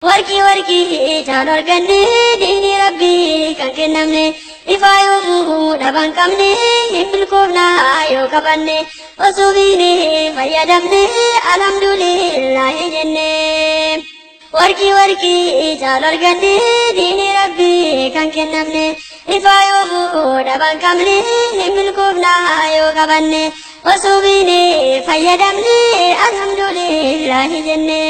Warqii warqii caalu arganne diinii rabbii kan kennamne ifaa yoomuu dhaban qabne hin milkoofnaa yoo qabanne osoo beekne fayyadamne alhamdulillaahi jenne. Warqii warqii caalu arganne diinii rabbii kan kennamne ifaa yoomuu dhaban qabne hin milkoofnaa yoo qabanne osoo beekne fayyadamne alhamdulillaahi jenne.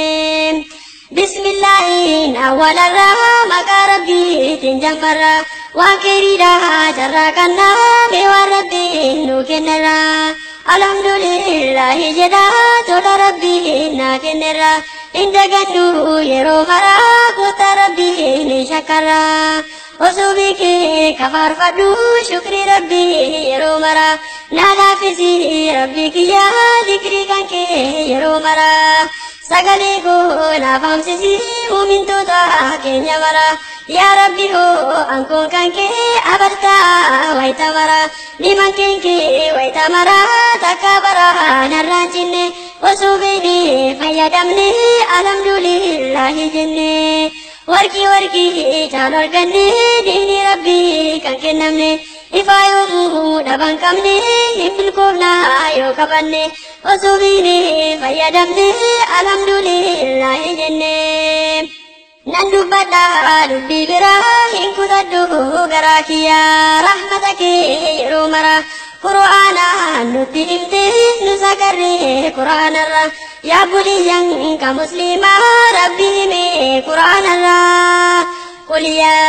Bismillaahiin awwalarraa maqaa rabbiitiin jammarraa waan keeriidhaa carraa kannaa mee waan rabbiin nu kennerraa alhamdulillaahi jedhaa tola rabbiin naa kennerraa hin dagannu yeroo maraa goota rabbiin ni shakkarraa osoo beekee kafaarfadhu shukrii rabbii yeroo maraa naa laaffisii rabbii kiyyaa zikrii kan kee yeroo maraa. Sagalee koo naaf hamsisi muumintoota keenya mara yaa rabbi hoo ankoon kan kee abartaa wayita mara niman kee wayita mara takka bara narraan cinne osoo beekne fayyadamne alhamdulillaahi jenne. Warqii warqii caalu arganne diinii rabbii kan kennamne ifaa yoomuu dhaban qabne hin milkoofnaa yoo qabanne osoo beekne fayyadamne alhamdulillaahi jenne. Nan dubbadha dubbii biraa hin kutadhu garaa kiyyaa rahmata kee yeroo mara qura'aana nutti himte nu sagarree qura'aanarra yaa buliyyan ka musliimaa rabbi hime qura'aanarra. قل يا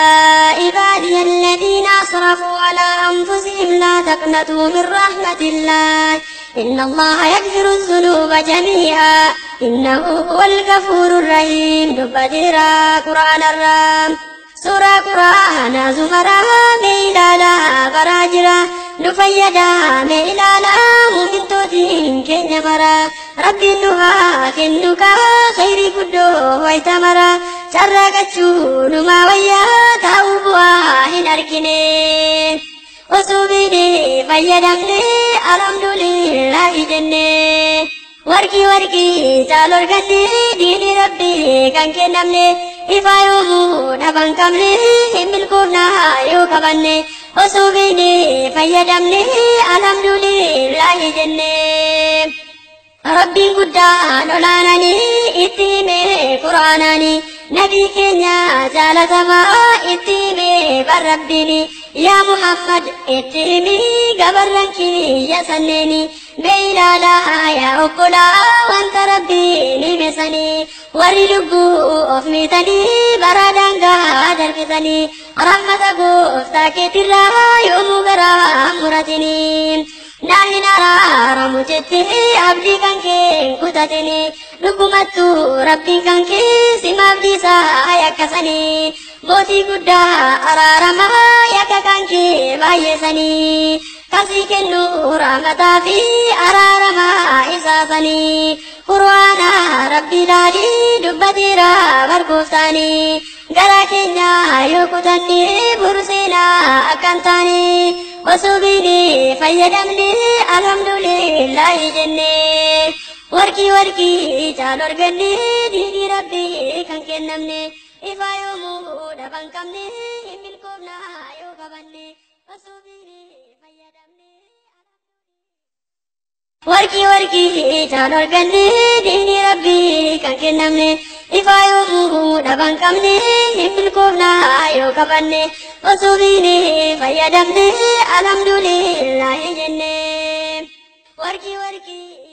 عبادي الذين أسرفوا على أنفسهم لا تقنطوا من رحمة الله إن الله يغفر الذنوب جميعا إنه هو الغفور الرحيم. دبديرا قرآن الرام سورة قرآن زمرا ميلالا براجرا نفيدا ميلالا مؤمن توتين كنمرا ربي نها كنك خير قدو ويتمرا carraaqachuu numaa wayyaa taa'uu bu'aa hin argine osoo beekne fayyadamne alhamdulillaahi jenne. Warqii warqii caalu arganne diinii rabbii kan kennamne ifaa yoomuu dhaban qabne hin milkoofnaa yoo qabanne osoo beekne fayyadamne alhamdulillaahi jenne. Rabbiin guddaan olaananii itti hime quraanaanii nabii keenya jaalatamaa itti hime barrabbiini yaa Muhammad itti himi gabarran kiyya sanneeni mee ilaalaa yaa obbolaa wanta rabbiin hime sanii warri lubbuu of miitanii bara daangaa darbisanii rahmata gooftaa keetirraa yoomuu garaa muratini. Naahin araaramu jettee abdii kan kee hin kutatini dhugumattuu rabbiin kan kee sima abdiisaa yakkasanii mootii guddaa araaramaa yakka kan kee baay'eessanii kasii kennu rahmataa fi araaramaa isaasanii qur'aana rabbi ilaalii dubbateera bargooftaanii gara keenya yoo kutanne burseenaa akkan taane osoo beekne fayyadamne alhamdulillaahi jenne. Warqii warqii caalu arganne diinii rabbii kan kennamne ifaa yoomuu dhaban qabne hin milkoofnaa yoo qabanne osoo beekne fayyadamne. Warqii warqii caalu arganne diinii rabbii kan kennamne ifaa yoomuu dhaban qabne hin milkoofnaa yoo qabanne osoo beekne fayyadamne alhamdulillaahi jenne. Warqii warqii.